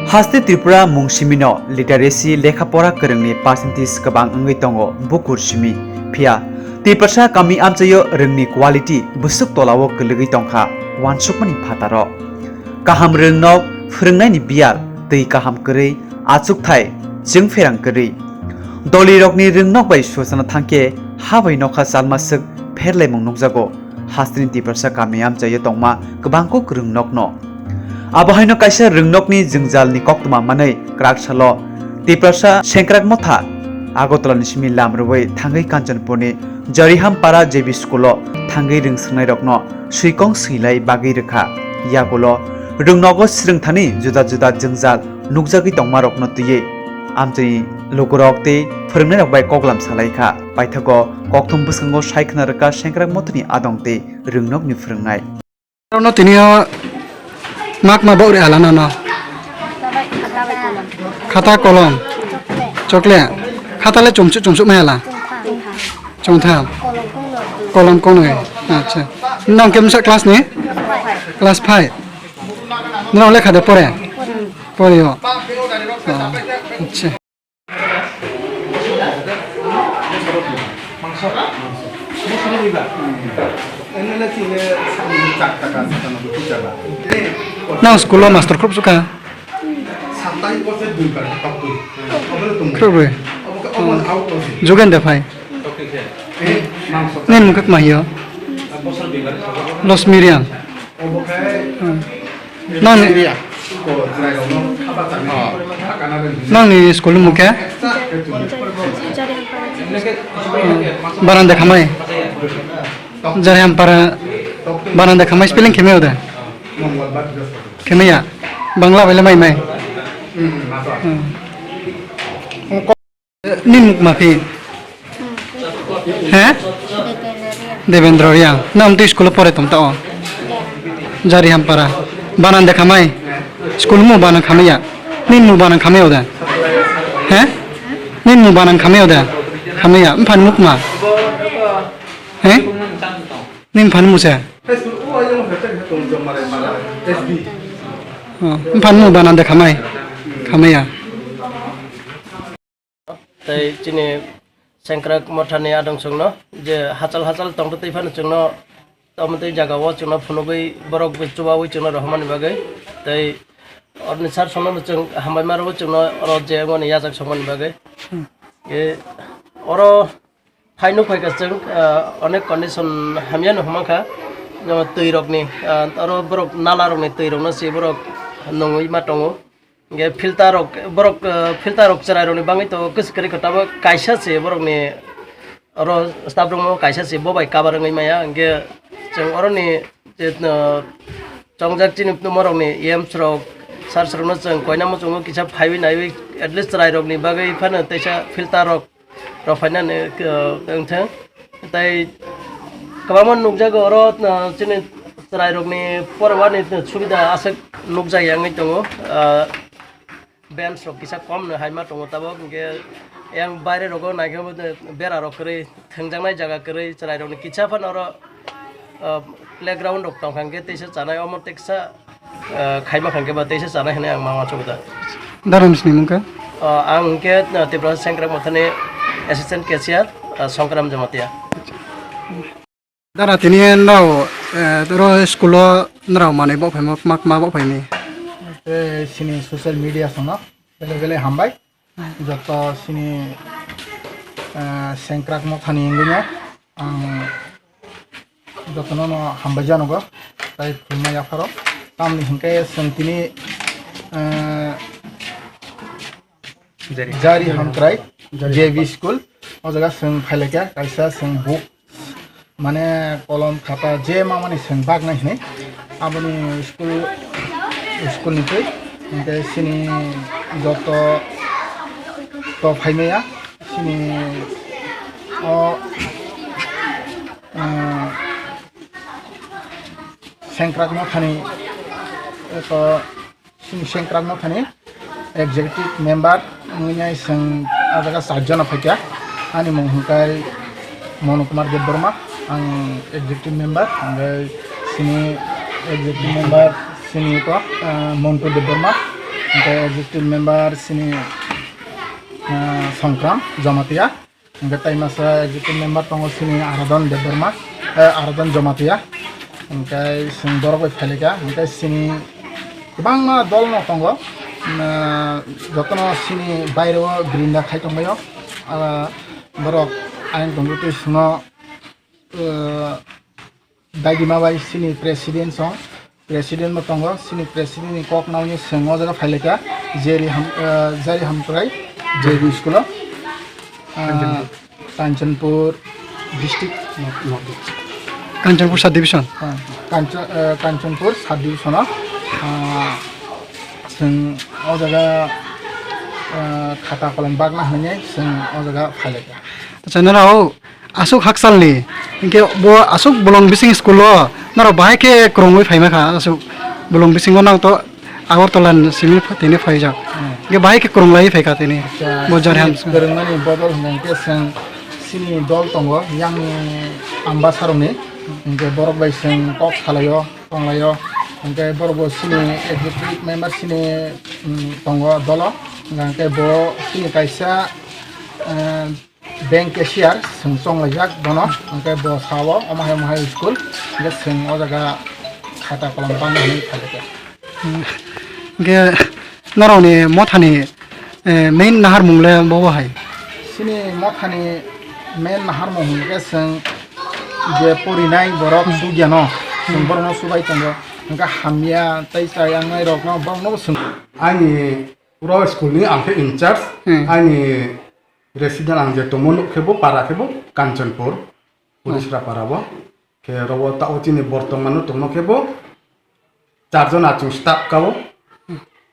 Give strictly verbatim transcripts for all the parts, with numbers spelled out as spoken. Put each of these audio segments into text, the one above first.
Haste Tripura mung simino literacy lekha pora kwrwngni percentage kwbang wngwi tongo bukur simi. Phiya Tiprasa kami amchaio rwngni quality bwswk tolao kwlwgwi tongkha uansukmani phataro. Kaham rwngnok, phwrwngnaini biyal, twi kaham kwrwi, achukthai, chwngpherang kwrwi. Dolirokni rwngnok bai suchana thangkhe ha bai nokha chalmaswk pherlaimung nukjago. Hasteni Tiprasa kami amchaio tongma kwbangkuk rwngnokno. Abo haino kaisa rwngnokni jwngjalni koktwma manwi kwrak salo Tiprasa Sengkrak Motha Agartala ni simi lam rwui thangwi Kanchanpurni Jarihampara J B school o thangwi rwng swrwngnairokno swikong swilai bagwi rwkha. Yagulo rwngnogo swrwngthani juda juda jwngjal nukjagwi tongmarokno twiwi amchaini lugurok tei phwrwngnairok bai koklam salai kha. Paithago kokthum bwskango sai khna rwkha Sengkrak Mothani adong tei rwngnokni phwrwngnai. Aro no tini o mak ma bok re ala no no. Khata kolom. Chocolate. Khata le chumchuk chumchuk mai ala. Chungtham. Kolom kono. Acha. Nang kemsa class ni? Class five. Nang lekha de pore? Pore o. Acha. Nang school o master khrup sukha? Khrup bai. Jugen de phai. Nini mung khe tma hiyo? Losmiriang. Nangni, nangni school ni mung khe? Baranda Khamai. Jarihampara Baranda Khamai spelling khe mai o de? Khe mai ya? Bangla bai le mai mai. Nini muk ma phi? He? Devendra Riang. Nang twi school o pore tong ta o? Jarihampara. Banan de khamai? School mu banan khamai ya? Nini mu banan khamai o da? He? Nini mu banan khamai o da? Khamai ya. Mphan muk ma? He? Nini mphan mu se? Oh, mphan mu banan de khamai? Khamai ya. Tei chini Sengkrak Mothani adong chwngno je hachal hachal tongtwtwi phano chwngno tongmwtwi jagao chwngno phunugwi borok chubawi chwngno rohormani bagwi tei oroni sir songno chwng hambai ma rwo chwngno oro je wngmani yachak songmani bagwi. Hmm. E oro phai nuk phaikha chwng, ah, onek condition hamya no hwnmankha, ah, twi rokni, ah, oro borok nala rokni twi rokno se borok nungwi ma tongo. Hingke filter rok, borok, eh, filter rok chwrai rokni bagwi to kwchwk kwrwi kho, tabuk kaisa se borokni oro staff room o kaisa se bo bai cover wngwi maya. Hingke chwng oroni je, eh, chongjak chini borokni E Ms rok, sir rokno chwng koina muchungo kisa phaiwi naiwi at least chwrai rokni bagwi phano teisa filter rok rok phainani, eh, wngthang. Tei kwbangma nukjago oro, eh, chini chwrairokni porwani subida aswk nukjak ya wngwi tongo. Ah, bench rok kisa kom no hai ma tongo tabuk, hwnkhe yang baire rogo naikhe bo bera rok kwrwi, thwngjaknai jaga kwrwi, chwrairokni kisa phano oro, ah, playground rok tongkha, hwnkhe teisa chanai omo teksa, ah, khaima kha hwnkhe ba teisa chanai hinwi ang ma uansukha da. Dara nini mung khe? Ah, ang hwnkhe, ah, Tiprasa Sengkrak Mothani assistant cashier, ah, Songkram Jamatia. Dara tini nrao, eh, ro school o nrao manwi bo phaima, mak ma bo phaini? Tei chini social media songno belai belai hambai. Joto chini, eh, Sengkrak Mothani wngwino ang jotono no hambai janogo, tai khulumya yapharo. Tamni hinkhe chwng tini, eh, Jari. Jari Hamkrai J B school, o jaga chwng phailaikha, kaisa chwng book, mane kolom, khata, je ma mani chwng baknai hinwi, aboni school, school ni twi, hinkhe chini joto to phaimaya, chini o, ah, Sengkrak Mothani, to, Sini Sengkrak Mothani executive member wngwi nai chwng ah jaga charjon no phaikha. Ani mung hwnkhe Mono Kumar Debbarma, ang executive member, hwnkhe sini executive member sini ko, ah, Montu Debbarma, Hwnkhe executive member sini, ah, Songkram Jamatia. Hwnkhe tai masa executive member tongo sini Aradon Debbarma, eh, Aradon Jamatia. Hwnkhe chwng borok bai phailika. Hwnkhe sini kwbangma dol no tongo. Ah, jotono sini baireo grinda khai tongbaio. Ah, borok ayang tongwi twi chwngno, ah, Daidima bai sini president song, president bo tongo, sini president ni kok nauni chwng o jaga phailai kha, Jeri Ham-, eh, Jari Hamkrai, J B school o, eh, Kanchanpur district. Kanchanpur sub division. Ah, Kancha-, eh, Kanchanpur sub division o, ah, chwng o jaga, eh, khata kolom bagna hwnwi chwng o jaga phailai kha. Acha, nana o, aswk hakchalni, hinkhe bo aswk bolong bising school o norok bahai khe kwrwngwi phaima kha, aswk bolong bisingo nang to Agartala ni simi tini phaijak. Hmm. Hinkhe bahai khe kwrwnglaiwi phaikha tini. Acha, bo Jari sini Ham-, kwrwngmani bodol hwnkhe chwng sini dol tongo, yang Ambasarokni, hinkhe borok bai chwng kok salaio, tonglaio, hinkhe borok bo sini executive member sini, hmm, tongo dolo, hinkhe bo sini kaisa, eh, bank cashier chwng chonglaijak bono, hwnkhe bo sao, "Omo hai, omo hai school," hwnkhe chwng o jaga khata kolom bangma hwnwi phaikha. Hmm. Hwnkhe norokni mothani, eh, main naharmung le bo bo hai? Chini mothani main naharmung hwnkhe chwng je porinai borok, hmm, sugya no, chwng, hmm, borokno subai tongo, hwnkhe hamya tei chayang nai rokno borokno bo chwng. Ani pro school ni ang khe in charge, hmm, ani resident ang je tongmo nuk khe bo para khe bo Kanchanpur, hmm, Pulisra para bo. Khe oro o ta o chini bortomano tongno khe bo char jona chwng staff ka o.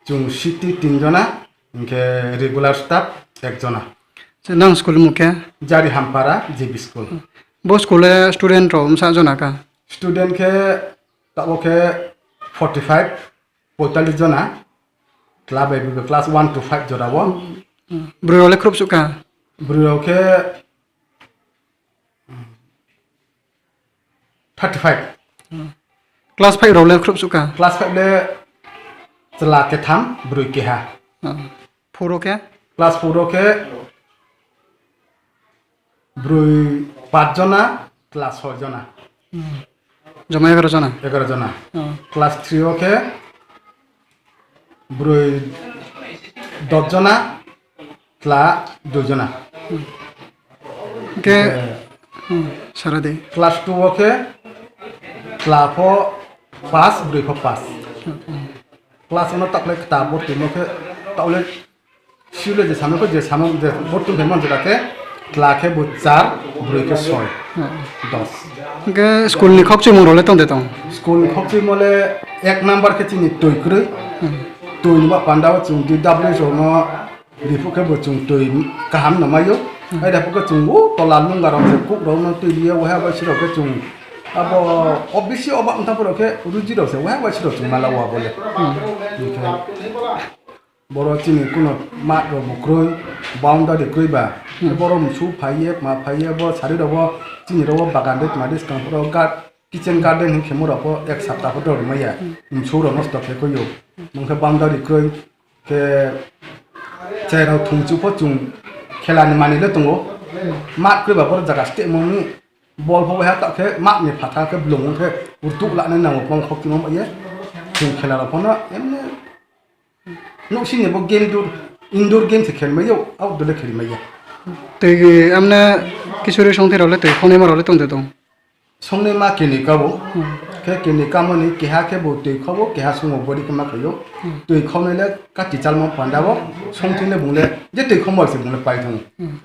Chwng city tin jona, hinkhe regular staff ek jona. Nang school mung khe? Jari Hampara J B school. Bo school o student rok bwsa jona ka? Student khe ta o khe forty five, poitallis jona, chwla bai bwrwi class one to five jora o. Hmm. Bwrwi rok le khurupsuk kha? Bwrwi rok khe thirty five. Hmm. Class five rok le khurupsuk kha? Class five le chwla ketham, bwrwi keha. Hmm. Four o khe? Class four o khe bwrwi paanch jona, chwla soi jona. Hmm. Joma egaroh jona? Egaroh jona. Oh. Class three o khe bwrwi dos jona, chwla dui jona. Hmm. Hwnkhe, eh, hmm, sara de. Class two o khe chwla pho pass, bwrwi pho pass. Hmm, hmm. Class uno taklai kwtal bortwi mo khe taklai silo je samung khe je samung je bortwi phaimani jora khe chwla khe bo char, bwrwi khe soi, hmm, dos. Hwnkhe school ni khokchimung rok le tong de tong? School ni khokchimo le ek number khe chini twi kwrwi. Hmm. Twi ni ba panda o chwng D W S rok no Riphu khe bo chwng twi kaham no maio. Hmm. Hai da phu khe chwng o tola nungga rok se kuk rok no twi lia, waha bai sirok khe chwng abo O B C oba wngtang phuru khe ruji rok se waha bai sirok chwng mala o abo le. Hmm. Hwnkhe boro chini kuno mat rok bo kwrwi, boundary kwrwi ba. Hmm. Boro msu phaiye, ma phaiye, bo sari rok bo chini rok bo bagan de tma de swkang phuru gar-, kitchen garden hin khe mura pho ek sapta pho dor maya. Hmm. Msu rok nosto khe koyo. Mungkhe boundary kwrwi. Khe chwrairok thumchu pho chwng khelani manwi le tongo. Mat kwrwi ba borok jaga site mani bol pho waiha ta khe mat ni phatha khe blung khe urtuk lanai nango bong khok timo ye. Chwng khela rok phono emne nuk sini bo game dur, indoor game se khel mai yo, outdoor le khel mai ya. Twi amne kisuri songthai rok le twi khonai ma rok le tong de tong. Songnai ma kini kabo, hmm, khe kini kamani keha khe bo twi khobo, keha sungo body khe ma khaio. Hmm. Twi khonai le ka teacher mo panda bo, songthai le bung le, je twi khomo se bung le pai thung. Hmm.